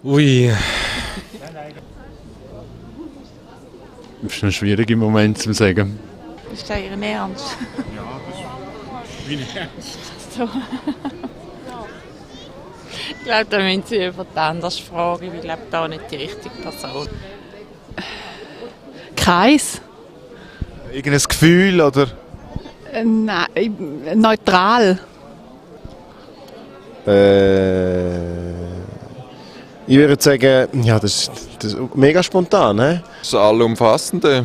Ui. Das ist ein schwieriger Moment zu sagen. Ist das Ihr Ernst? Ja, das ist mein Ernst. So. Ich glaube, da müssen Sie jemand anders fragen. Ich glaube, da nicht die richtige Person. Kreis? Irgendein Gefühl oder? Nein, neutral. Ich würde sagen, ja, das ist mega spontan, he? Das Allumfassende.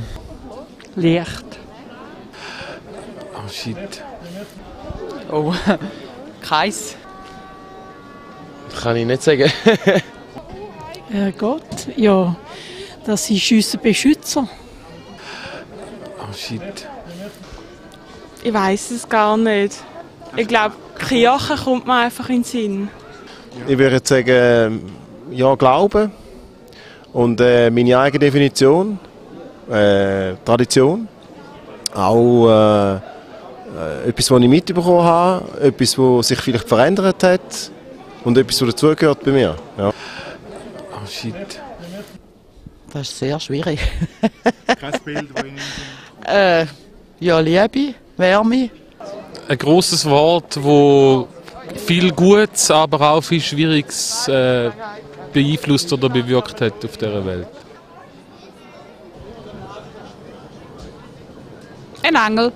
Licht. Oh shit. Oh, Kreis. Kann ich nicht sagen. Gott, ja, das ist unser Beschützer. Oh shit. Ich weiß es gar nicht. Ich glaube, Kirche kommt mir einfach in den Sinn. Ich würde sagen, ja, Glauben und meine eigene Definition, Tradition, auch etwas, was ich mitbekommen habe, etwas, was sich vielleicht verändert hat und etwas, was dazugehört bei mir. Ja. Oh shit. Das ist sehr schwierig. Kein Bild, das Ihnen Ja, Liebe, Wärme. ein grosses Wort, wo viel Gutes, aber auch viel Schwieriges beeinflusst oder bewirkt hat auf dieser Welt. Ein Engel.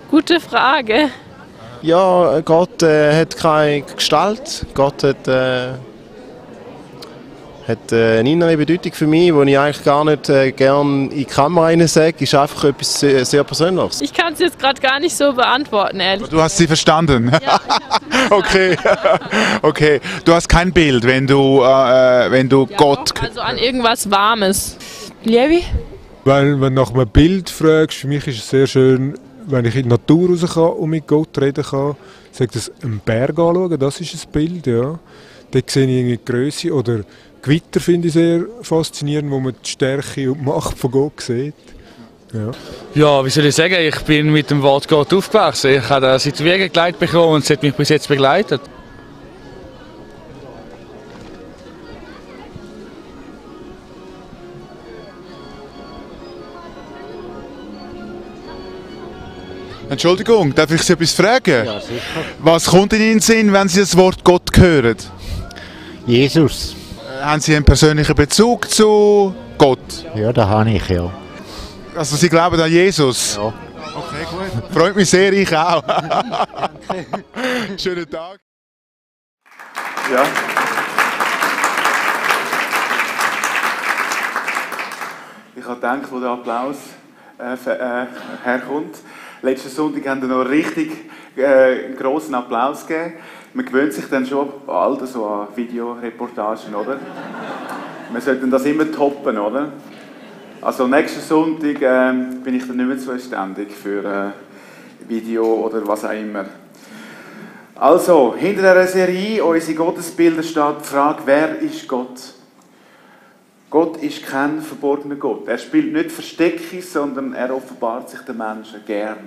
Gute Frage. Ja, Gott hat keine Gestalt. Gott hat eine innere Bedeutung für mich, die ich eigentlich gar nicht gerne in die Kamera rein sage. Ist einfach etwas sehr, sehr Persönliches. Ich kann es jetzt gerade gar nicht so beantworten, ehrlich. Du hast sie verstanden? Ja, Okay. Okay. Du hast kein Bild, wenn du Gott... also an irgendwas Warmes. Liebe? Wenn du nach einem Bild fragst, für mich ist es sehr schön, wenn ich in die Natur raus kann und mit Gott reden kann. Sag das einen Berg anschauen, das ist ein Bild, ja. Dort sehe ich irgendwie die Grösse. Oder Gewitter finde ich sehr faszinierend, wo man die Stärke und die Macht von Gott sieht. Ja. Ja, wie soll ich sagen, ich bin mit dem Wort Gott aufgewachsen. Ich habe das in die Wege geleitet bekommen und es hat mich bis jetzt begleitet. Entschuldigung, darf ich Sie etwas fragen? Ja, sicher. Was kommt Ihnen in den Sinn, wenn Sie das Wort Gott hören? Jesus. Haben Sie einen persönlichen Bezug zu Gott? Ja, da habe ich, ja. Also Sie glauben an Jesus? Ja. Okay, gut. Freut mich sehr, ich auch. Schönen Tag. Ja. Ich habe gedacht, wo der Applaus herkommt. Letzten Sonntag haben wir noch richtig einen grossen Applaus gegeben. Man gewöhnt sich dann schon bald so an Videoreportagen, oder? Wir sollten das immer toppen, oder? Also nächsten Sonntag bin ich dann nicht mehr zuständig für Video oder was auch immer. Also, hinter dieser Serie, unsere Gottesbilder, steht die Frage, wer ist Gott? Gott ist kein verborgener Gott. Er spielt nicht Verstecke, sondern er offenbart sich den Menschen gern.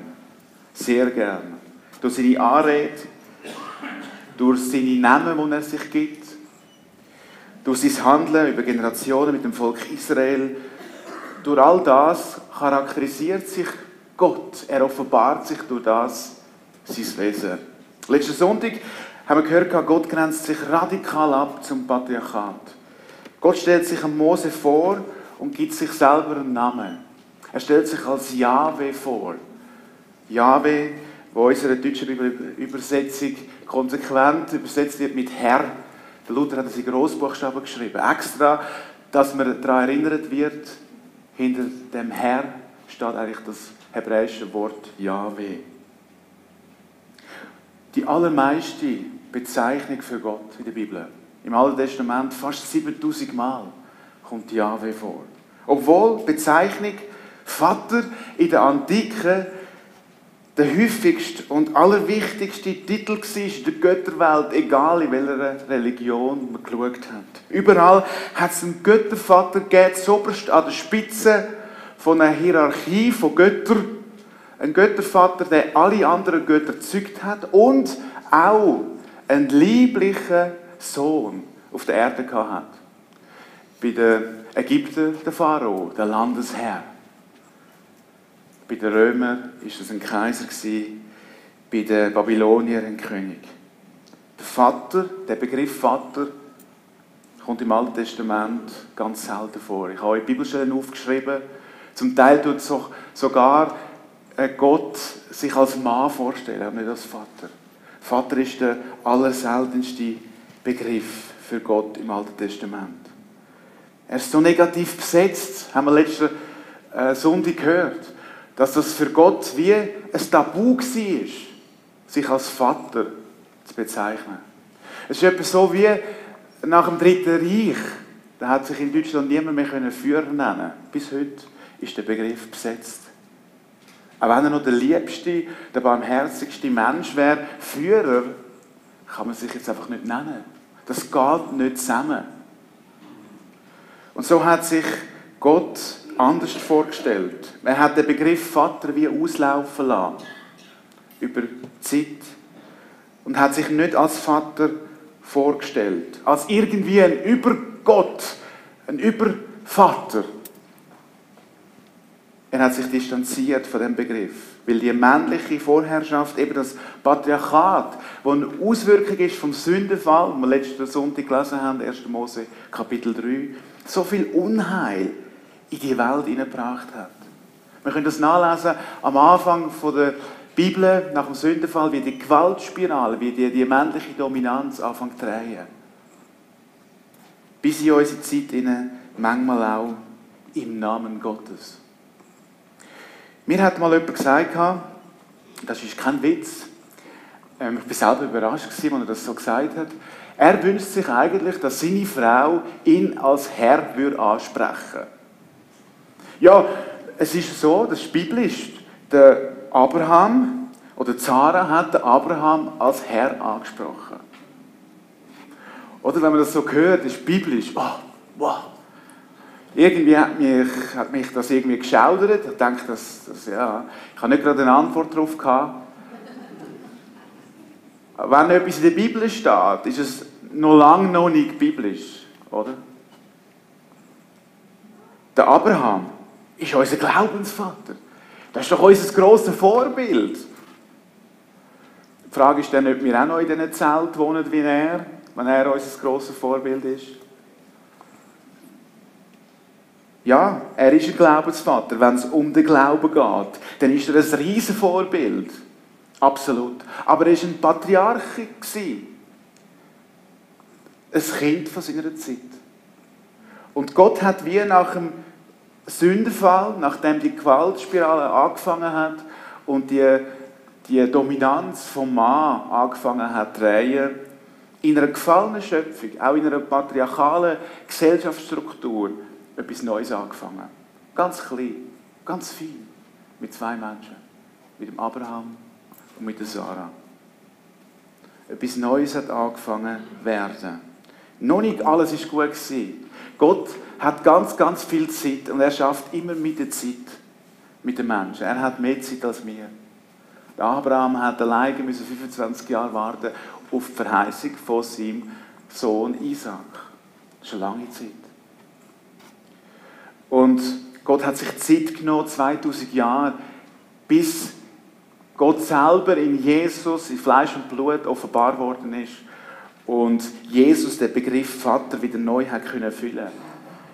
Sehr gern. Durch seine Anrede, durch seine Namen, die er sich gibt, durch sein Handeln über Generationen mit dem Volk Israel. Durch all das charakterisiert sich Gott. Er offenbart sich durch das sein Wesen. Letzten Sonntag haben wir gehört, Gott grenzt sich radikal ab zum Patriarchat. Gott stellt sich an Mose vor und gibt sich selber einen Namen. Er stellt sich als Jahwe vor. Jahwe, wo in unserer deutschen Übersetzung konsequent übersetzt wird mit Herr. Der Luther hat das in Grossbuchstaben geschrieben. Extra, dass man daran erinnert wird, hinter dem Herr steht eigentlich das hebräische Wort Jahwe. Die allermeiste Bezeichnung für Gott in der Bibel, im Alten Testament fast 7000 Mal, kommt Jahwe vor. Obwohl die Bezeichnung Vater in der Antike der häufigste und allerwichtigste Titel war in der Götterwelt, egal in welcher Religion man geschaut hat. Überall hat es einen Göttervater gegeben, zuoberst an der Spitze von einer Hierarchie von Göttern. Ein Göttervater, der alle anderen Götter gezeugt hat und auch einen lieblichen Sohn auf der Erde gehabt hat. Bei den Ägyptern der Pharao, der Landesherr. Bei den Römern war es ein Kaiser, bei den Babyloniern ein König. Der Vater, der Begriff Vater, kommt im Alten Testament ganz selten vor. Ich habe euch Bibelstellen aufgeschrieben. Zum Teil tut sogar Gott sich als Mann vorstellen, aber nicht als Vater. Vater ist der allerseltenste Begriff für Gott im Alten Testament. Er ist so negativ besetzt, haben wir letzten Sonntag gehört, dass das für Gott wie ein Tabu war, sich als Vater zu bezeichnen. Es ist etwas so wie nach dem Dritten Reich. Da hat sich in Deutschland niemand mehr Führer nennen. Bis heute ist der Begriff besetzt. Auch wenn er noch der liebste, der barmherzigste Mensch wäre, Führer kann man sich jetzt einfach nicht nennen. Das geht nicht zusammen. Und so hat sich Gott anders vorgestellt. Er hat den Begriff Vater wie auslaufen lassen. Über die Zeit. Und hat sich nicht als Vater vorgestellt. Als irgendwie ein Übergott. Ein Übervater. Er hat sich distanziert von dem Begriff. Weil die männliche Vorherrschaft, eben das Patriarchat, das eine Auswirkung ist vom Sündenfall, den wir letzten Sonntag gelesen haben, 1. Mose Kapitel 3, so viel Unheil in die Welt hineingebracht hat. Wir können das nachlesen am Anfang der Bibel, nach dem Sündenfall, wie die Gewaltspirale, wie die männliche Dominanz anfängt zu drehen. Bis in unsere Zeit hinein, manchmal auch im Namen Gottes. Mir hat mal jemand gesagt, das ist kein Witz, ich war selber überrascht, als er das so gesagt hat, er wünscht sich eigentlich, dass seine Frau ihn als Herr ansprechen würde. Ja, es ist so, das ist biblisch. Der Abraham oder Sarah hat den Abraham als Herr angesprochen. Oder wenn man das so hört, ist biblisch. Oh, wow. Irgendwie hat mich das irgendwie geschaudert. Ich denke, ich habe nicht gerade eine Antwort darauf gehabt. Wenn etwas in der Bibel steht, ist es noch nicht biblisch, oder? Der Abraham ist unser Glaubensvater. Das ist doch unser grosses Vorbild. Die Frage ist dann, ob wir auch noch in diesem Zelt wohnen wie er, wenn er unser grosses Vorbild ist. Ja, er ist ein Glaubensvater. Wenn es um den Glauben geht, dann ist er ein riesen Vorbild. Absolut. Aber er war ein Patriarch. Ein Kind von seiner Zeit. Und Gott hat wie nach dem Sündenfall, nachdem die Gewaltspirale angefangen hat und die Dominanz vom Mann angefangen hat zu drehen, in einer gefallenen Schöpfung, auch in einer patriarchalen Gesellschaftsstruktur, etwas Neues angefangen. Ganz klein, ganz fein, mit zwei Menschen. Mit dem Abraham und mit der Sarah. Etwas Neues hat angefangen zu werden. Noch nicht alles war gut gewesen. Gott hat ganz, ganz viel Zeit und er schafft immer mit der Zeit mit den Menschen. Er hat mehr Zeit als wir. Der Abraham hat alleine 25 Jahre warten auf die Verheißung von seinem Sohn Isaac. Das ist eine lange Zeit. Und Gott hat sich Zeit genommen, 2000 Jahre, bis Gott selber in Jesus, in Fleisch und Blut offenbar worden ist und Jesus den Begriff Vater wieder neu hat können füllen.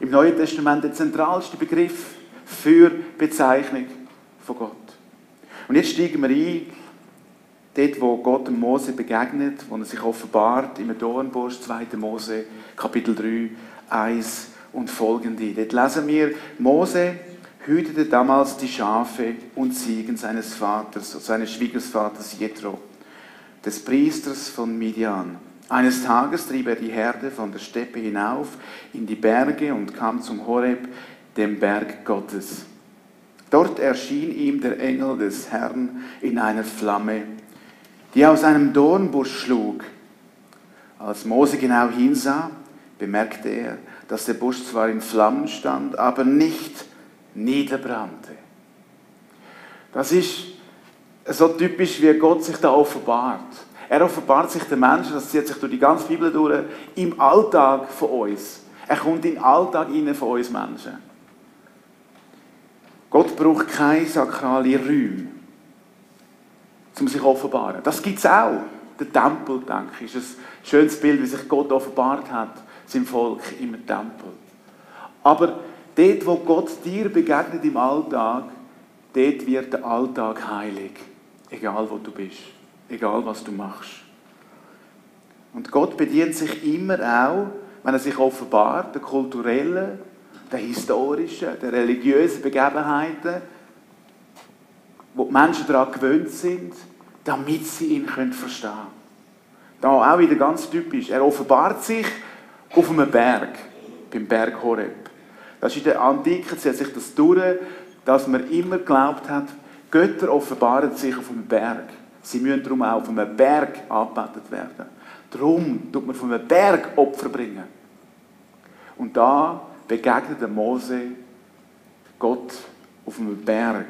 Im Neuen Testament der zentralste Begriff für Bezeichnung von Gott. Und jetzt steigen wir ein, dort wo Gott dem Mose begegnet, wo er sich offenbart, im Dornbusch, 2. Mose, Kapitel 3, 1 und folgende. Dort lesen wir, Mose hütete damals die Schafe und Ziegen seines Vaters, seines Schwiegervaters Jethro, des Priesters von Midian. Eines Tages trieb er die Herde von der Steppe hinauf in die Berge und kam zum Horeb, dem Berg Gottes. Dort erschien ihm der Engel des Herrn in einer Flamme, die aus einem Dornbusch schlug. Als Mose genau hinsah, bemerkte er, dass der Busch zwar in Flammen stand, aber nicht niederbrannte. Das ist so typisch, wie Gott sich da offenbart. Er offenbart sich den Menschen, das zieht sich durch die ganze Bibel durch, im Alltag von uns. Er kommt in den Alltag hinein von uns Menschen. Gott braucht keine sakralen Räume, um sich zu offenbaren. Das gibt es auch. Der Tempel, denke ich, ist ein schönes Bild, wie sich Gott offenbart hat, seinem Volk im Tempel. Aber dort, wo Gott dir begegnet im Alltag, dort wird der Alltag heilig. Egal, wo du bist. Egal, was du machst. Und Gott bedient sich immer auch, wenn er sich offenbart, der kulturellen, der historischen, der religiösen Begebenheiten, wo die Menschen daran gewöhnt sind, damit sie ihn verstehen können. Da auch wieder ganz typisch. Er offenbart sich auf einem Berg, beim Berg Horeb. Das ist in der Antike, zieht sich das durch, dass man immer geglaubt hat, Götter offenbaren sich auf einem Berg. Sie müssen darum auch auf einem Berg angebetet werden. Darum tut man von einem Berg Opfer bringen. Und da begegnet der Mose Gott auf einem Berg,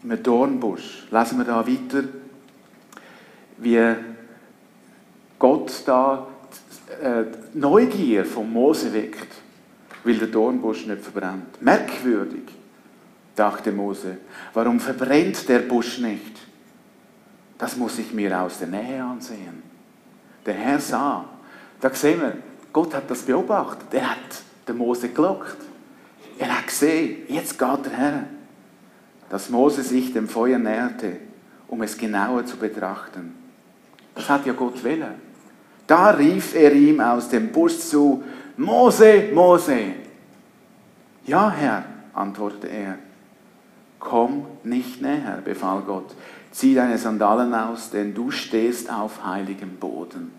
in einem Dornbusch. Lesen wir da weiter, wie Gott da die Neugier von Mose weckt, weil der Dornbusch nicht verbrennt. Merkwürdig, dachte Mose, warum verbrennt der Busch nicht? Das muss ich mir aus der Nähe ansehen. Der Herr sah, da sehen wir, Gott hat das beobachtet. Er hat den Mose gelockt. Er hat gesehen, jetzt geht der Herr. Dass Mose sich dem Feuer näherte, um es genauer zu betrachten. Das hat ja Gott wollen. Da rief er ihm aus dem Busch zu, Mose, Mose. Ja, Herr, antwortete er. Komm nicht näher, befahl Gott. Zieh deine Sandalen aus, denn du stehst auf heiligem Boden.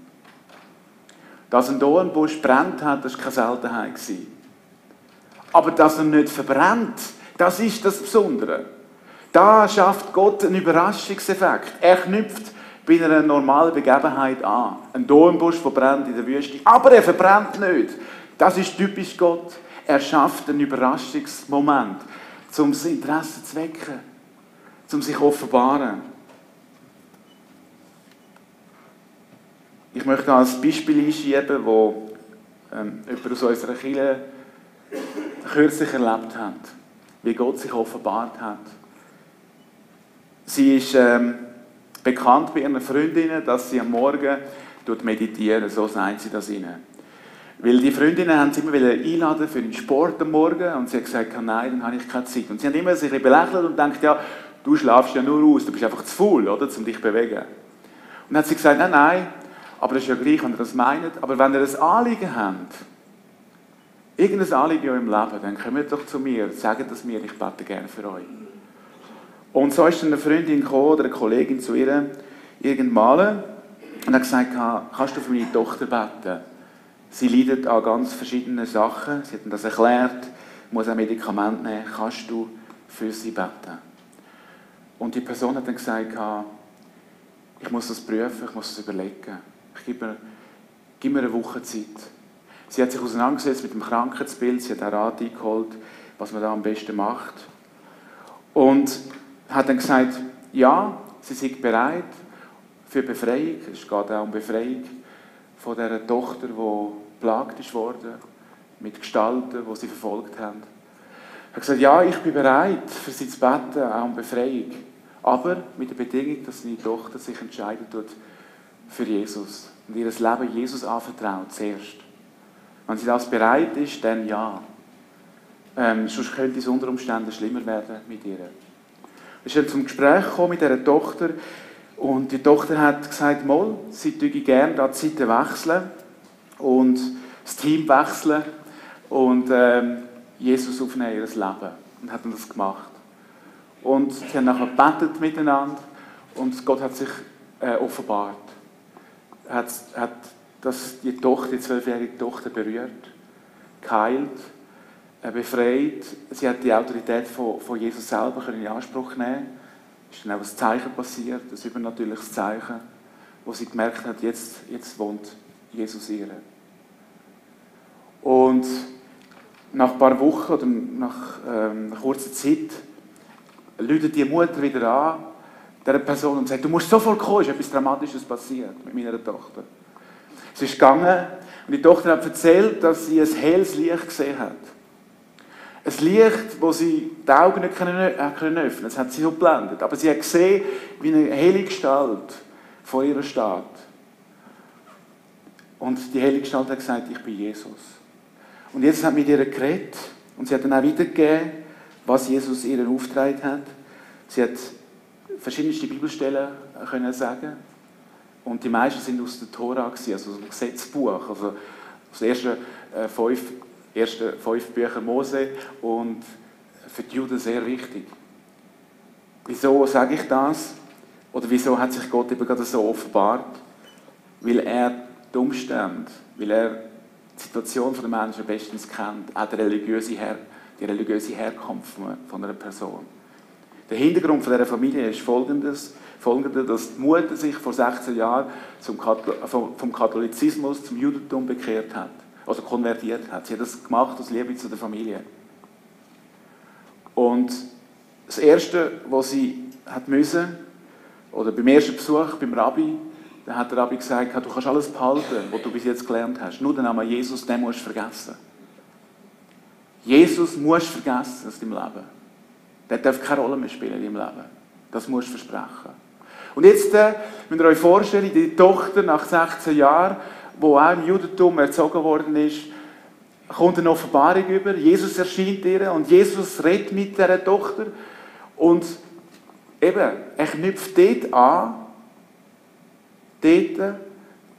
Dass ein Dornbusch brennt hat, das war keine Seltenheit. Aber dass er nicht verbrennt, das ist das Besondere. Da schafft Gott einen Überraschungseffekt. Er knüpft bei einer normalen Begebenheit an. Ein Dornbusch verbrennt in der Wüste, aber er verbrennt nicht. Das ist typisch Gott. Er schafft einen Überraschungsmoment, um das Interesse zu wecken, um sich zu offenbaren. Ich möchte als Beispiel einschieben, wo jemand aus unserer Kirche kürzlich erlebt hat, wie Gott sich offenbart hat. Sie ist bekannt bei ihren Freundinnen, dass sie am Morgen meditieren, so sagt sie das ihnen. Weil die Freundinnen haben sie immer einladen für den Sport am Morgen und sie hat gesagt, nein, dann habe ich keine Zeit. Und sie haben immer sich ein bisschen belächelt und gedacht, ja, du schlafst ja nur aus, du bist einfach zu faul, oder, um dich zu bewegen. Und dann hat sie gesagt, nein, aber das ist ja gleich, wenn ihr das meint, aber wenn ihr ein Anliegen habt, irgendein Anliegen in eurem Leben, dann kommt doch zu mir, sagt das mir, ich bete gerne für euch. Und so ist dann eine Freundin gekommen, oder eine Kollegin zu ihr, irgendwann und hat gesagt, kannst du für meine Tochter beten? Sie leidet an ganz verschiedenen Sachen, sie hat mir das erklärt, muss ein Medikament nehmen, kannst du für sie beten? Und die Person hat dann gesagt, ich muss das prüfen, ich muss das überlegen. Gib mir eine Woche Zeit. Sie hat sich auseinandergesetzt mit dem Krankheitsbild, sie hat auch Rat eingeholt, was man da am besten macht. Und hat dann gesagt, ja, sie sei bereit für Befreiung. Es geht auch um Befreiung von dieser Tochter, die geplagt ist worden, mit Gestalten, die sie verfolgt haben. Er hat gesagt, ja, ich bin bereit, für sie zu beten, auch um Befreiung. Aber mit der Bedingung, dass seine Tochter sich entscheiden tut für Jesus und ihr Leben Jesus anvertraut, zuerst. Wenn sie das bereit ist, dann ja. Sonst könnte es unter Umständen schlimmer werden mit ihr. Es ist dann zum Gespräch gekommen mit dieser Tochter und die Tochter hat gesagt, mal, sie würde gerne die Zeiten wechseln und das Team wechseln und Jesus aufnehmen in ihr Leben. Und hat dann das gemacht. Und sie haben nachher gebetet miteinander und Gott hat sich offenbart. Hat die Tochter, die 12-jährige Tochter berührt, geheilt, befreit. Sie hat die Autorität von Jesus selber in Anspruch nehmen. Es ist dann auch ein Zeichen passiert, ein übernatürliches Zeichen, wo sie gemerkt hat, jetzt wohnt Jesus in ihr. Und nach ein paar Wochen oder nach einer kurzen Zeit läutet die Mutter wieder an dieser Person und sagt, du musst sofort kommen, ist etwas Dramatisches passiert mit meiner Tochter. Sie ist gegangen und die Tochter hat erzählt, dass sie ein helles Licht gesehen hat. Ein Licht, wo sie die Augen nicht öffnen konnte. Es hat sie so geblendet. Aber sie hat gesehen, wie eine helle Gestalt vor ihr steht. Und die helle Gestalt hat gesagt, ich bin Jesus. Und Jesus hat mit ihr geredet und sie hat dann auch weitergegeben, was Jesus ihr aufgetragen hat. Sie hat verschiedenste Bibelstellen können sagen. Und die meisten sind aus der Tora, also aus dem Gesetzbuch. Also aus den ersten fünf Büchern Mose. Und für die Juden sehr wichtig. Wieso sage ich das? Oder wieso hat sich Gott eben gerade so offenbart? Weil er die Umstände, weil er die Situation der Menschen bestens kennt, auch die religiöse Herkunft von einer Person. Der Hintergrund von dieser Familie ist folgender, dass die Mutter sich vor 16 Jahren vom Katholizismus zum Judentum bekehrt hat, also konvertiert hat. Sie hat das gemacht aus Liebe zu der Familie. Und das Erste, was sie hat müssen, oder beim ersten Besuch beim Rabbi, dann hat der Rabbi gesagt, du kannst alles behalten, was du bis jetzt gelernt hast. Nur den Namen Jesus, den musst du vergessen. Jesus musst du vergessen aus deinem Leben. Der darf keine Rolle mehr spielen in deinem Leben. Das musst du versprechen. Und jetzt müsst ihr euch vorstellen, die Tochter nach 16 Jahren, die auch im Judentum erzogen worden ist, kommt eine Offenbarung über. Jesus erscheint ihr und Jesus redet mit dieser Tochter. Und eben, er knüpft dort an, dort,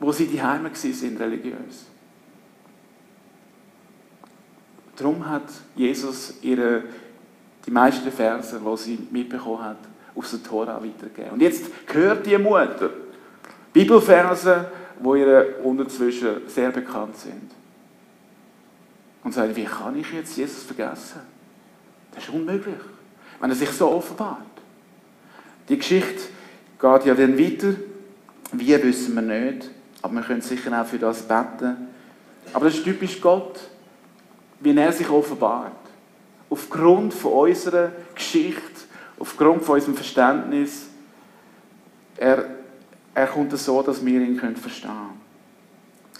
wo sie die Heime waren, religiös. Darum hat Jesus ihr die meisten Verse, die sie mitbekommen hat, aus der Tora weitergegeben. Und jetzt hört die Mutter Bibelverse, die ihr unterzwischen sehr bekannt sind. Und sagt, wie kann ich jetzt Jesus vergessen? Das ist unmöglich, wenn er sich so offenbart. Die Geschichte geht ja dann weiter. Wie, wissen wir nicht. Aber wir können sicher auch für das beten. Aber das ist typisch Gott, wie er sich offenbart. Aufgrund von unserer Geschichte, aufgrund von unserem Verständnis, er kommt so, dass wir ihn verstehen können.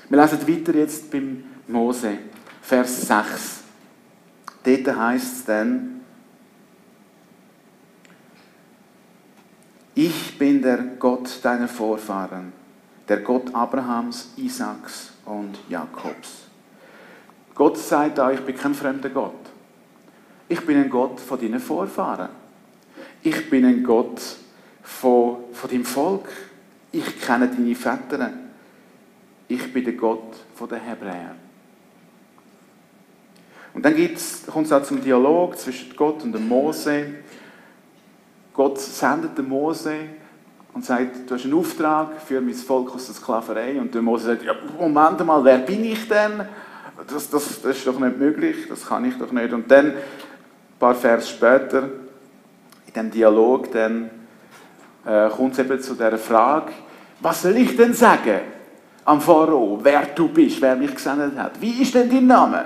Wir lesen weiter jetzt beim Mose, Vers 6. Dort heisst es dann, ich bin der Gott deiner Vorfahren, der Gott Abrahams, Isaaks und Jakobs. Gott sagt da, ich bin kein fremder Gott. Ich bin ein Gott von deinen Vorfahren. Ich bin ein Gott von deinem Volk. Ich kenne deine Väter. Ich bin der Gott der Hebräer. Und dann kommt es auch zum Dialog zwischen Gott und dem Mose. Gott sendet den Mose und sagt, du hast einen Auftrag für mein Volk aus der Sklaverei. Und der Mose sagt, ja, Moment mal, wer bin ich denn? Das ist doch nicht möglich, das kann ich doch nicht. Und dann, ein paar Vers später, in diesem Dialog, dann kommt es eben zu dieser Frage, was soll ich denn sagen am Pharao, wer du bist, wer mich gesendet hat? Wie ist denn dein Name?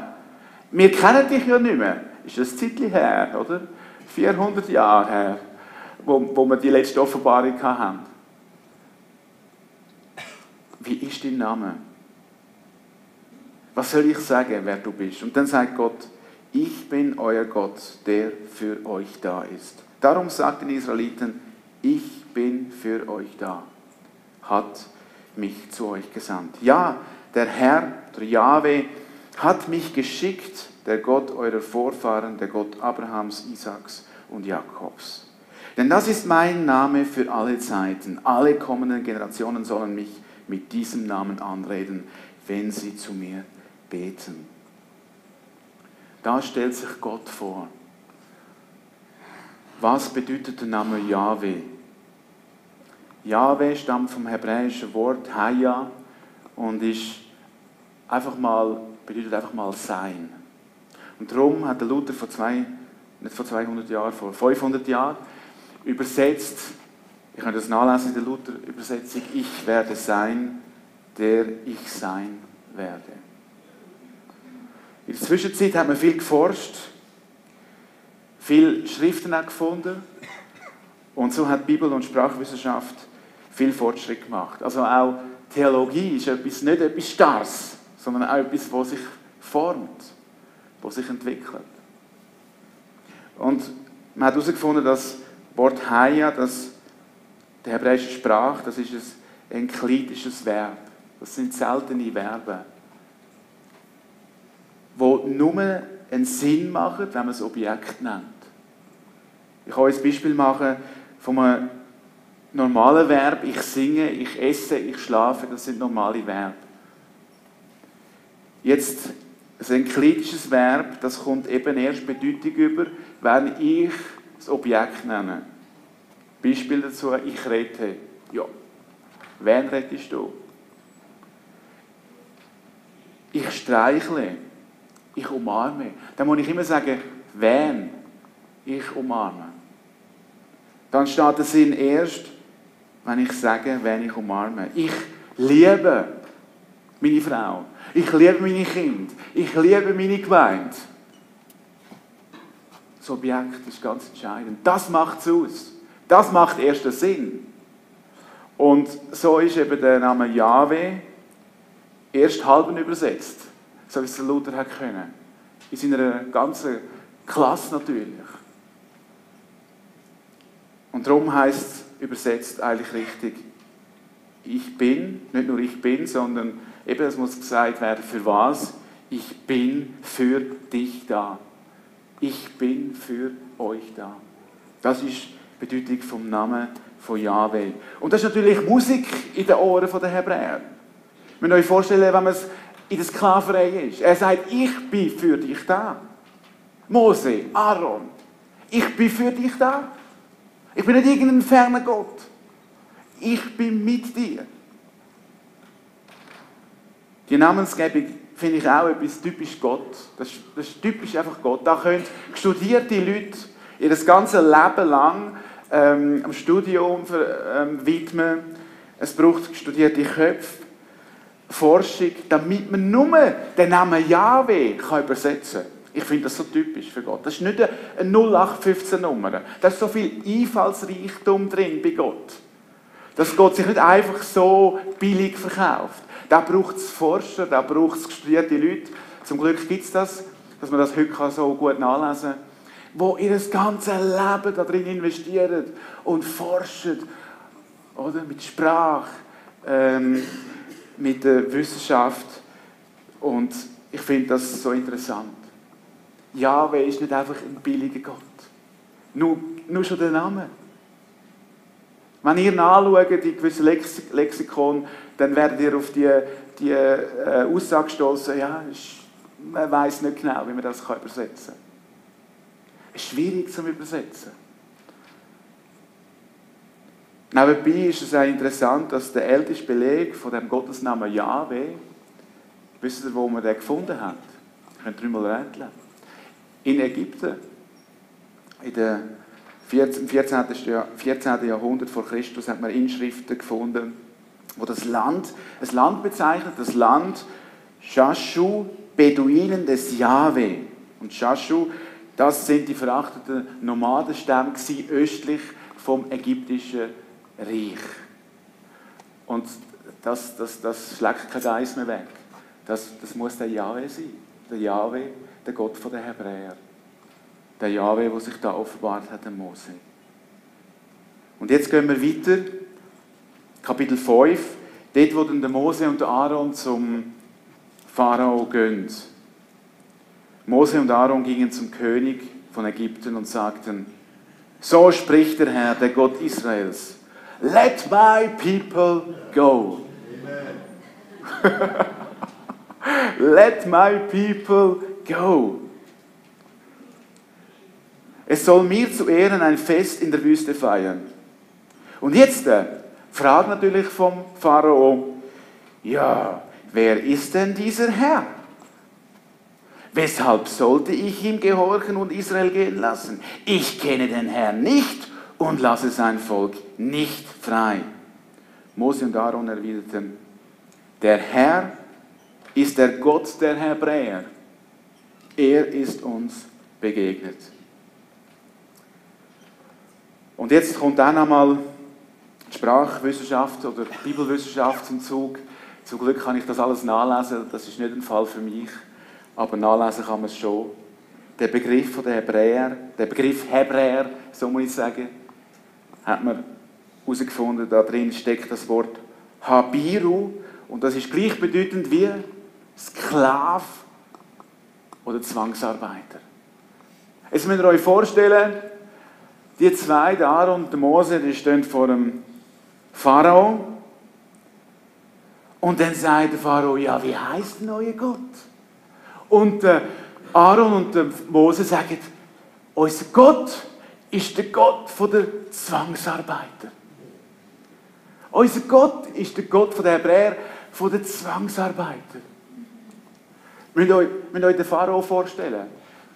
Wir kennen dich ja nicht mehr. Ist das ein Zeitchen her, oder? 400 Jahre her, wo wir die letzte Offenbarung hatten. Wie ist dein Name? Was soll ich sagen, wer du bist? Und dann sagt Gott, ich bin euer Gott, der für euch da ist. Darum sagt den Israeliten, ich bin für euch da, hat mich zu euch gesandt. Ja, der Herr, der Jahwe, hat mich geschickt, der Gott eurer Vorfahren, der Gott Abrahams, Isaaks und Jakobs. Denn das ist mein Name für alle Zeiten. Alle kommenden Generationen sollen mich mit diesem Namen anreden, wenn sie zu mir beten. Da stellt sich Gott vor. Was bedeutet der Name Jahwe? Jahwe stammt vom hebräischen Wort Haya und bedeutet einfach mal sein. Und darum hat der Luther nicht vor 200 Jahren, vor 500 Jahren übersetzt, ihr könnt das nachlesen in der Luther-Übersetzung, ich werde sein, der ich sein werde. In der Zwischenzeit hat man viel geforscht, viele Schriften auch gefunden Und so hat Bibel- und Sprachwissenschaft viel Fortschritt gemacht. Also auch Theologie ist nicht etwas Starres, sondern auch etwas, das sich formt, das sich entwickelt. Und man hat herausgefunden, dass das Wort Haya, der hebräischen Sprache, das ist ein enklitisches Verb. Das sind seltene Verben, die nur einen Sinn machen, wenn man das Objekt nennt. Ich kann euch ein Beispiel machen von einem normalen Verb. Ich singe, ich esse, ich schlafe, das sind normale Verben. Jetzt ein enklitisches Verb, das kommt eben erst Bedeutung über, wenn ich das Objekt nenne. Beispiel dazu, ich rede. Ja. Wen redest du? Ich streichle. Ich umarme. Dann muss ich immer sagen, wen ich umarme. Dann steht der Sinn erst, wenn ich sage, wen ich umarme. Ich liebe meine Frau. Ich liebe meine Kinder. Ich liebe meine Gemeinde. Das Objekt ist ganz entscheidend. Das macht es aus. Das macht erst den Sinn. Und so ist eben der Name Jahwe erst halb übersetzt, so wie es der Luther hat können. In seiner ganzen Klasse natürlich. Und darum heisst es übersetzt eigentlich richtig, ich bin, nicht nur ich bin, sondern eben, es muss gesagt werden, für was? Ich bin für dich da. Ich bin für euch da. Das ist die Bedeutung vom Namen von Jahwe. Und das ist natürlich Musik in den Ohren der Hebräer. Wir müssen euch vorstellen, wenn man in der Sklaverei ist. Er sagt, ich bin für dich da. Mose, Aaron, ich bin für dich da. Ich bin nicht irgendein ferner Gott. Ich bin mit dir. Die Namensgebung finde ich auch etwas typisch Gott. Das ist typisch einfach Gott. Da können studierte Leute ihr ganzes Leben lang am Studium widmen. Es braucht studierte Köpfe, Forschung, damit man nur den Namen Jahwe übersetzen kann. Ich finde das so typisch für Gott. Das ist nicht eine 0815-Nummer. Da ist so viel Einfallsreichtum drin bei Gott. Dass Gott sich nicht einfach so billig verkauft. Da braucht es Forscher, da braucht es studierte Leute. Zum Glück gibt es das, dass man das heute so gut nachlesen kann, die ihr ganzes Leben da drin investieren und forschen. Oder? Mit Sprache, mit der Wissenschaft. Und ich finde das so interessant. Jahwe ist nicht einfach ein billiger Gott. Nur schon der Name. Wenn ihr nachschaut in gewissen Lexikon, dann werdet ihr auf die Aussage stoßen, ja, man weiss nicht genau, wie man das übersetzen kann. Es ist schwierig zu übersetzen. Nebenbei ist es auch interessant, dass der älteste Beleg von dem Gottesnamen Jahwe, wisst ihr, wo man den gefunden hat? Ihr könnt dreimal rätseln. In Ägypten. Im 14. Jahrhundert vor Christus hat man Inschriften gefunden, wo ein Land bezeichnet, das Land Shashu, Beduinen des Jahwe. Und Shashu, das sind die verachteten Nomadenstämme östlich vom ägyptischen Reich. Und das schlägt kein Eis mehr weg. Das muss der Jahwe sein. Der Jahwe, der Gott der Hebräer. Der Jahwe, der sich da offenbart hat, dem Mose. Und jetzt gehen wir weiter. Kapitel 5. Dort, wo dann der Mose und der Aaron zum Pharao gehen. Mose und Aaron gingen zum König von Ägypten und sagten, so spricht der Herr, der Gott Israels. Let my people go. Let my people go. Es soll mir zu Ehren ein Fest in der Wüste feiern. Und jetzt Frage natürlich vom Pharao, ja, wer ist denn dieser Herr? Weshalb sollte ich ihm gehorchen und Israel gehen lassen? Ich kenne den Herrn nicht und lasse sein Volk nicht frei. Mose und Aaron erwiderten, der Herr ist der Gott der Hebräer. Er ist uns begegnet. Und jetzt kommt dann einmal die Sprachwissenschaft oder die Bibelwissenschaft zum Zug. Zum Glück kann ich das alles nachlesen, das ist nicht ein Fall für mich, aber nachlesen kann man es schon. Der Begriff von der Hebräer, der Begriff Hebräer, so muss ich sagen, hat man herausgefunden, da drin steckt das Wort Habiru und das ist gleichbedeutend wie Sklav oder Zwangsarbeiter. Jetzt müsst ihr euch vorstellen, die zwei, der Aaron und der Mose, die stehen vor dem Pharao und dann sagt der Pharao, ja, wie heisst denn euer Gott? Und Aaron und der Mose sagen, unser Gott ist der Gott der Zwangsarbeiter. Unser Gott ist der Gott der Hebräer, der Zwangsarbeiter. Müsst ihr euch den Pharao vorstellen?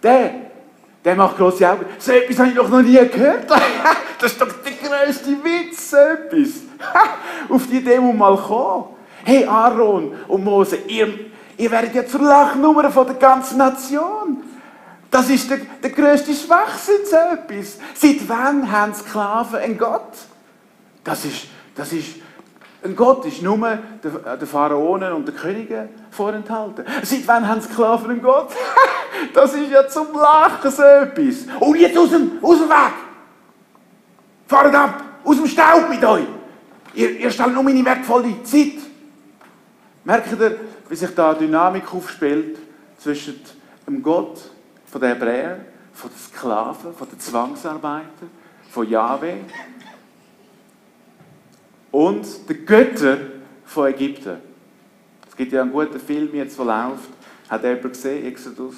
Der macht grosse Augen. So etwas habe ich noch nie gehört. Das ist doch der grösste Witz, so etwas. Auf die Idee muss mal kommen. Hey Aaron und Mose, ihr werdet ja zur Lachnummer von der ganzen Nation. Das ist der grösste Schwachsinn, so etwas. Seit wann haben Sklaven einen Gott? Ein Gott ist nur den Pharaonen und den Königen vorenthalten. Seit wann haben Sklaven einen Gott? Das ist ja zum Lachen so etwas. Und jetzt aus dem Weg! Fahrt ab! Aus dem Staub mit euch! Ihr stellt nur meine wertvolle Zeit. Merkt ihr, wie sich da eine Dynamik aufspielt zwischen dem Gott der Hebräer, von den Sklaven, von den Zwangsarbeitern, von Jahwe und den Göttern von Ägypten. Es gibt ja einen guten Film jetzt, der läuft. Hat jemand gesehen? Exodus?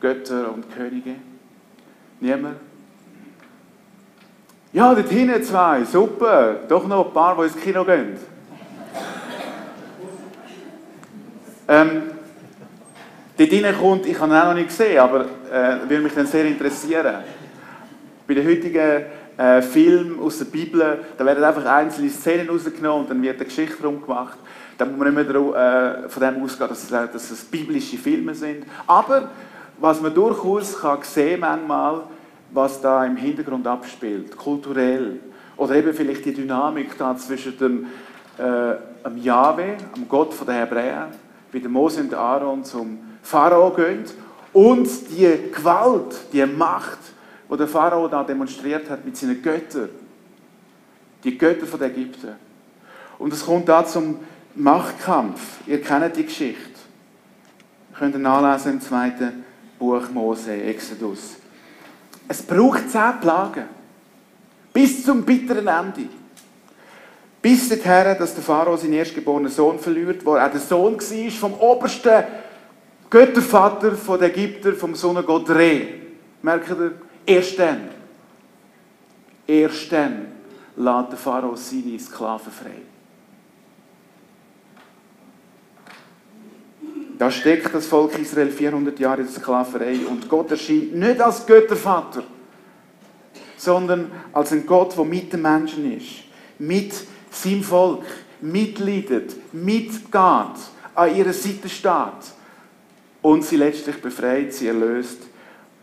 Götter und Könige? Niemand? Ja, dort hinten zwei. Super. Doch noch ein paar, die ins Kino gehen. Dort hinein kommt, ich habe ihn auch noch nicht gesehen, aber würde mich dann sehr interessieren. Bei den heutigen Filmen aus der Bibel, da werden einfach einzelne Szenen rausgenommen und dann wird eine Geschichte drum gemacht. Da muss man nicht mehr von dem ausgehen, dass es biblische Filme sind. Aber was man durchaus kann sehen manchmal, was da im Hintergrund abspielt, kulturell. Oder eben vielleicht die Dynamik da zwischen dem Jahwe, dem Gott der Hebräer, wie der Mose und der Aaron zum Pharao gehen und die Gewalt, die Macht, die der Pharao da demonstriert hat mit seinen Göttern. Die Götter von Ägypten. Und es kommt da zum Machtkampf. Ihr kennt die Geschichte. Ihr könnt nachlesen im 2. Buch Mose, Exodus. Es braucht 10 Plagen. Bis zum bitteren Ende. Bis dahin, dass der Pharao seinen erstgeborenen Sohn verliert, der auch der Sohn war vom obersten Göttervater der Ägypter, vom Sonnengott Re. Merkt ihr? Erst dann lässt der Pharao seine Sklaven frei. Da steckt das Volk Israel 400 Jahre in der Sklaverei und Gott erscheint nicht als Göttervater, sondern als ein Gott, der mit den Menschen ist, mit seinem Volk, mitleidet, mitgeht, an ihrer Seite steht und sie letztlich befreit, sie erlöst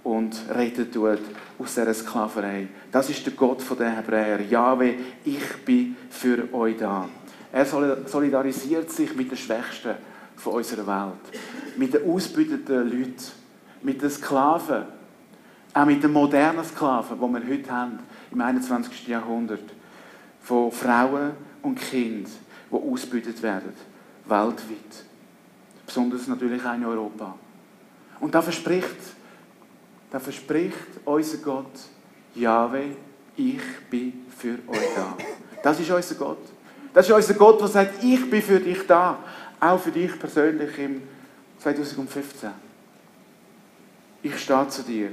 und rettet tut aus dieser Sklaverei. Das ist der Gott der Hebräer. Jahwe, ich bin für euch da. Er solidarisiert sich mit den Schwächsten von unserer Welt. Mit den ausgebeuteten Leuten. Mit den Sklaven. Auch mit den modernen Sklaven, die wir heute haben, im 21. Jahrhundert. Von Frauen und Kindern, die ausgebeutet werden. Weltweit. Besonders natürlich auch in Europa. Und da verspricht unser Gott, Jahwe, ich bin für euch da. Das ist unser Gott. Das ist unser Gott, der sagt, ich bin für dich da. Auch für dich persönlich im 2015. Ich stehe zu dir.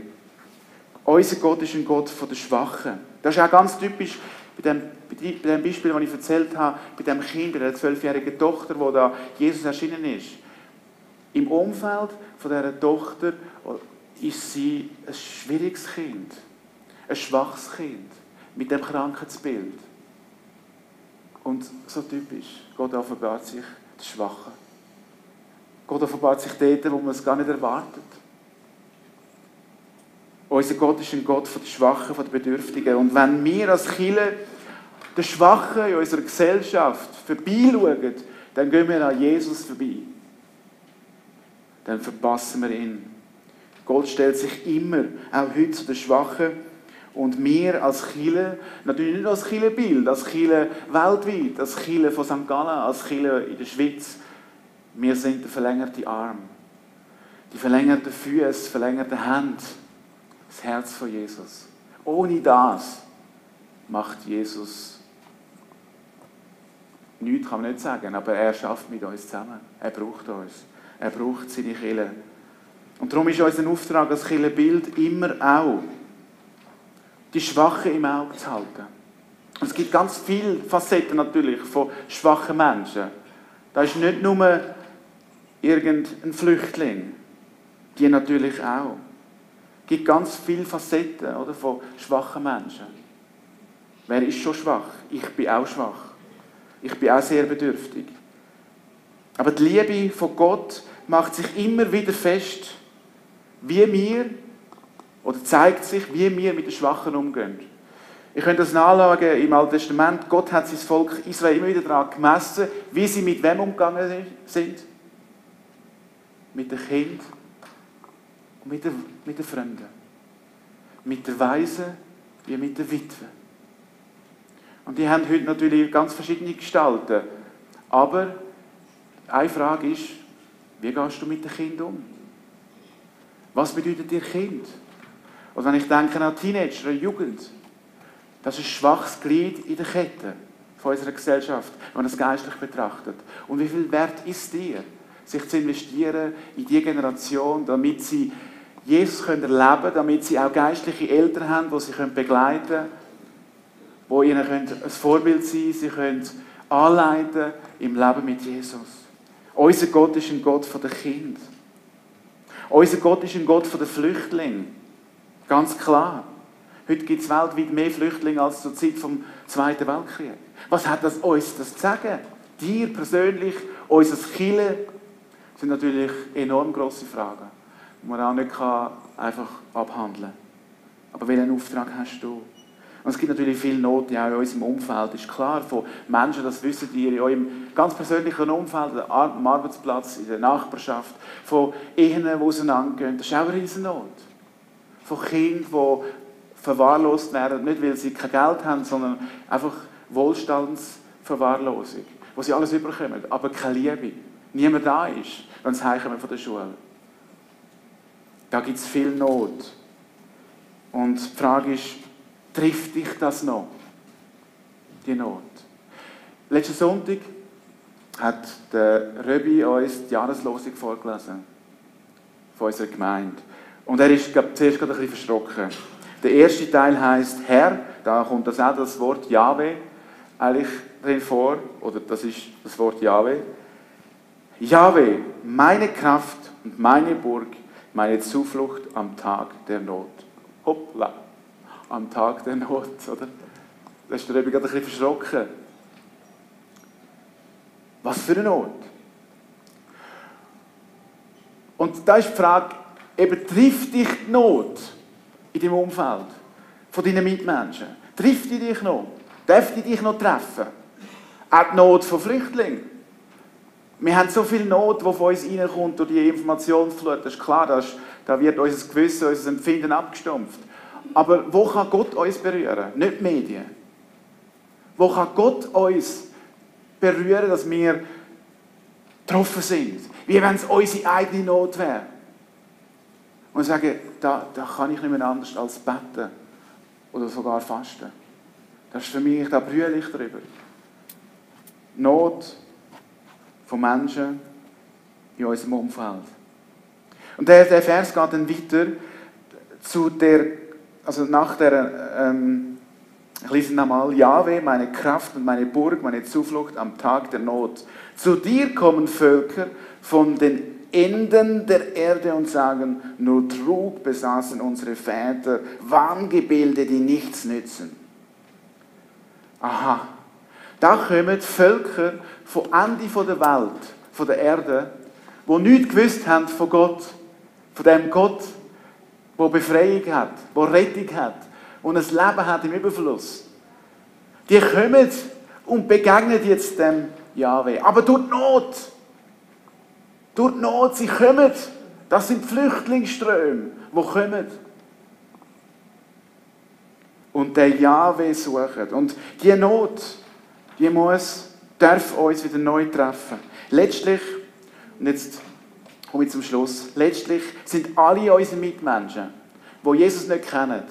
Unser Gott ist ein Gott der Schwachen. Das ist auch ganz typisch bei dem Beispiel, das ich erzählt habe, bei dem Kind, bei der 12-jährigen Tochter, wo da Jesus erschienen ist. Im Umfeld von dieser Tochter ist sie ein schwieriges Kind, ein schwaches Kind, mit dem Krankheitsbild. Und so typisch, Gott offenbart sich der Schwachen. Gott offenbart sich dort, wo man es gar nicht erwartet. Unser Gott ist ein Gott der Schwachen, der Bedürftigen. Und wenn wir als Kirche den Schwachen in unserer Gesellschaft vorbeischauen, dann gehen wir an Jesus vorbei. Dann verpassen wir ihn. Gott stellt sich immer, auch heute, zu den Schwachen. Und wir als Kirche, natürlich nicht als Kirchenbild, als Kirche weltweit, als Kirche von St. Gallen, als Kirche in der Schweiz, wir sind der verlängerte Arm, die verlängerte Füße, die verlängerte Hand, das Herz von Jesus. Ohne das macht Jesus nichts, kann man nicht sagen, aber er schafft mit uns zusammen. Er braucht uns. Er braucht seine Kirche. Und darum ist unser Auftrag als Kirchenbild immer auch, die Schwachen im Auge zu halten. Und es gibt ganz viele Facetten natürlich von schwachen Menschen. Da ist nicht nur irgendein Flüchtling, die natürlich auch. Es gibt ganz viele Facetten, oder, von schwachen Menschen. Wer ist schon schwach? Ich bin auch schwach. Ich bin auch sehr bedürftig. Aber die Liebe von Gott macht sich immer wieder fest, wie wir, oder zeigt sich, wie wir mit den Schwachen umgehen. Ihr könnt das nachschauen im Alten Testament. Gott hat sein Volk Israel immer wieder daran gemessen, wie sie mit wem umgegangen sind. Mit den Kindern und mit den Fremden. Mit der Waisen wie mit der Witwe. Und die haben heute natürlich ganz verschiedene Gestalten. Aber eine Frage ist, wie gehst du mit den Kindern um? Was bedeutet dir Kind? Und wenn ich denke an Teenager, an Jugend, das ist ein schwaches Glied in der Kette von unserer Gesellschaft, wenn man es geistlich betrachtet. Und wie viel Wert ist dir, sich zu investieren in diese Generation, damit sie Jesus erleben können, damit sie auch geistliche Eltern haben, die sie begleiten können, die ihnen ein Vorbild sein können, sie können anleiten im Leben mit Jesus. Unser Gott ist ein Gott der Kinder. Unser Gott ist ein Gott der Flüchtlinge. Ganz klar. Heute gibt es weltweit mehr Flüchtlinge als zur Zeit des Zweiten Weltkriegs. Was hat uns das zu sagen? Dir persönlich, uns als Kirche, sind natürlich enorm grosse Fragen, die man auch nicht einfach abhandeln kann. Aber welchen Auftrag hast du? Und es gibt natürlich viel Not auch in unserem Umfeld. Das ist klar, von Menschen, das wissen ihr, in eurem ganz persönlichen Umfeld, am Arbeitsplatz, in der Nachbarschaft, von Ehen, die auseinandergehen. Das ist auch eine Riesennot. Von Kindern, die verwahrlost werden, nicht weil sie kein Geld haben, sondern einfach Wohlstandsverwahrlosung, wo sie alles überkommen, aber keine Liebe. Niemand da ist, wenn sie heimkommen von der Schule. Da gibt es viel Not. Und die Frage ist, trifft dich das noch? Die Not. Letzten Sonntag hat der Röbi uns die Jahreslosung vorgelesen. Von unserer Gemeinde. Und er ist zuerst gerade ein bisschen verschrocken. Der erste Teil heisst Herr, da kommt das Wort Jahwe eigentlich drin vor, oder das ist das Wort Jahwe. Jahwe, meine Kraft und meine Burg, meine Zuflucht am Tag der Not. Hoppla, am Tag der Not, oder? Da ist der Röbi gerade ein bisschen verschrocken. Was für eine Not. Und da ist die Frage, eben, trifft dich die Not in deinem Umfeld, von deinen Mitmenschen? Trifft die dich noch? Darf die dich noch treffen? Auch die Not von Flüchtlingen. Wir haben so viel Not, die von uns reinkommt durch die Informationsflut. Das ist klar, da wird unser Gewissen, unser Empfinden abgestumpft. Aber wo kann Gott uns berühren? Nicht die Medien. Wo kann Gott uns berühren, dass wir getroffen sind? Wie wenn es unsere eigene Not wäre. Und sagen, da kann ich nicht mehr anders als beten oder sogar fasten. Das ist für mich, da brülle ich drüber. Not von Menschen in unserem Umfeld. Und der Vers geht dann weiter zu der, also nach der, ich lese nochmal, Jahwe, meine Kraft und meine Burg, meine Zuflucht am Tag der Not. Zu dir kommen Völker von den Enden der Erde und sagen, nur Trug besaßen unsere Väter, Wahngebilde, die nichts nützen. Aha, da kommen Völker von Ende der Welt, von der Erde, die nichts gewusst haben von Gott, von dem Gott, wo Befreiung hat, wo Rettung hat und ein Leben hat im Überfluss. Die kommen und begegnen jetzt dem Jahwe. Aber durch die Not. Durch die Not, sie kommen. Das sind Flüchtlingsströme, die kommen. Und den Jahwe suchen. Und die Not, die darf uns wieder neu treffen. Letztlich, und jetzt komme ich zum Schluss, letztlich sind alle unsere Mitmenschen, die Jesus nicht kennen,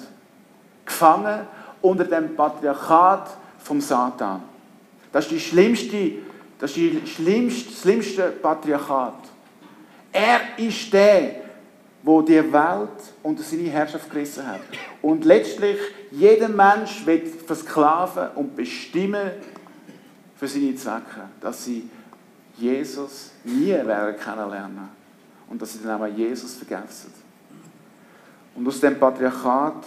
gefangen unter dem Patriarchat vom Satan. Das ist das schlimmste Patriarchat. Er ist der, der die Welt unter seine Herrschaft gerissen hat. Und letztlich, jeder Mensch wird versklaven und bestimmen für seine Zwecke, dass sie Jesus nie werden kennenlernen und dass sie dann auch Jesus vergessen. Und aus dem Patriarchat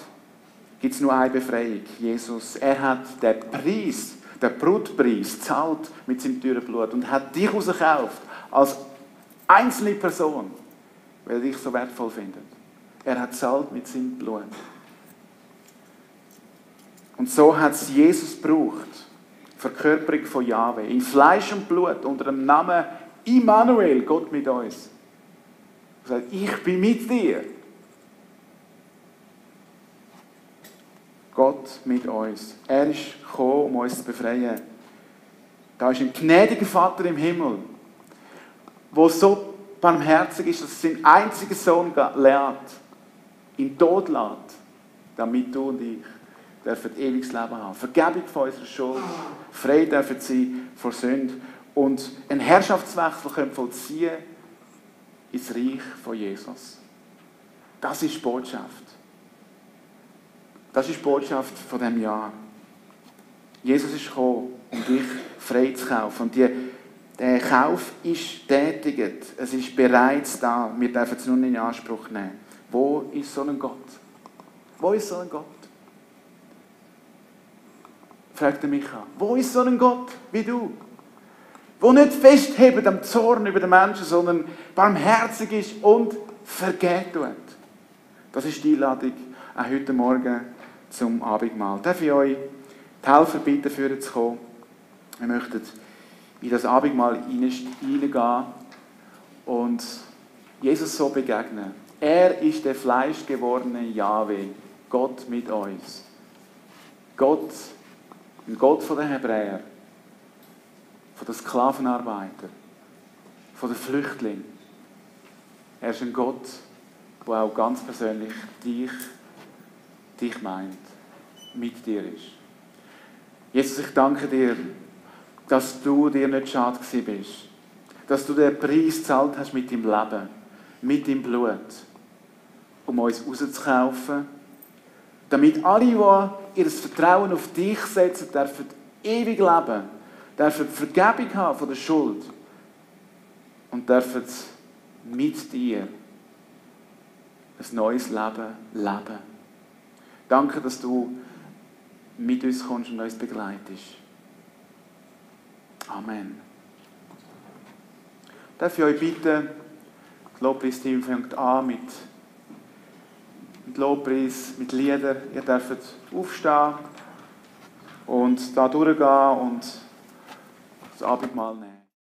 gibt es nur eine Befreiung. Jesus, er hat den Preis, den Brutpreis, gezahlt mit seinem teuren Blut und hat dich rausgekauft als einzelne Person, weil er dich so wertvoll findet. Er hat gezahlt mit seinem Blut. Und so hat es Jesus gebraucht, Verkörperung von Jahwe, in Fleisch und Blut, unter dem Namen Immanuel, Gott mit uns. Er sagt, ich bin mit dir. Gott mit uns. Er ist gekommen, um uns zu befreien. Da ist ein gnädiger Vater im Himmel, der so barmherzig ist, dass er seinen einzigen Sohn lehrt, ihn tot lässt, damit du und ich dürfen ewiges Leben haben. Vergebung von unserer Schuld, frei dürfen sein vor Sünde und einen Herrschaftswechsel können vollziehen ins Reich von Jesus. Das ist die Botschaft. Das ist die Botschaft von diesem Jahr. Jesus ist gekommen, um dich frei zu kaufen. Und der Kauf ist tätigt. Es ist bereits da. Wir dürfen es nur in Anspruch nehmen. Wo ist so ein Gott? Wo ist so ein Gott? Fragt er Micha. Wo ist so ein Gott wie du? Wo nicht festhebt am Zorn über den Menschen, sondern barmherzig ist und vergeben tut. Das ist die Einladung auch heute Morgen zum Abendmahl. Darf ich euch die Helfer bitten, führen zu kommen? Wir möchten in das Abendmahl hineingehen und Jesus so begegnen. Er ist der fleischgewordene Jahwe, Gott mit uns. Gott, ein Gott von den Hebräern, von den Sklavenarbeitern, von den Flüchtlingen. Er ist ein Gott, der auch ganz persönlich dich meint, mit dir ist. Jesus, ich danke dir, dass du dir nicht schade gewesen bist, dass du den Preis gezahlt hast mit deinem Leben, mit deinem Blut, um uns rauszukaufen, damit alle, die ihr Vertrauen auf dich setzen, dürfen ewig leben, dürfen Vergebung haben von der Schuld und dürfen mit dir ein neues Leben leben. Danke, dass du mit uns kommst und uns begleitest. Amen. Darf ich euch bitten, das Lobpreisteam fängt an mit Lobpreis, mit Liedern. Ihr dürft aufstehen und da durchgehen und das Abendmahl nehmen.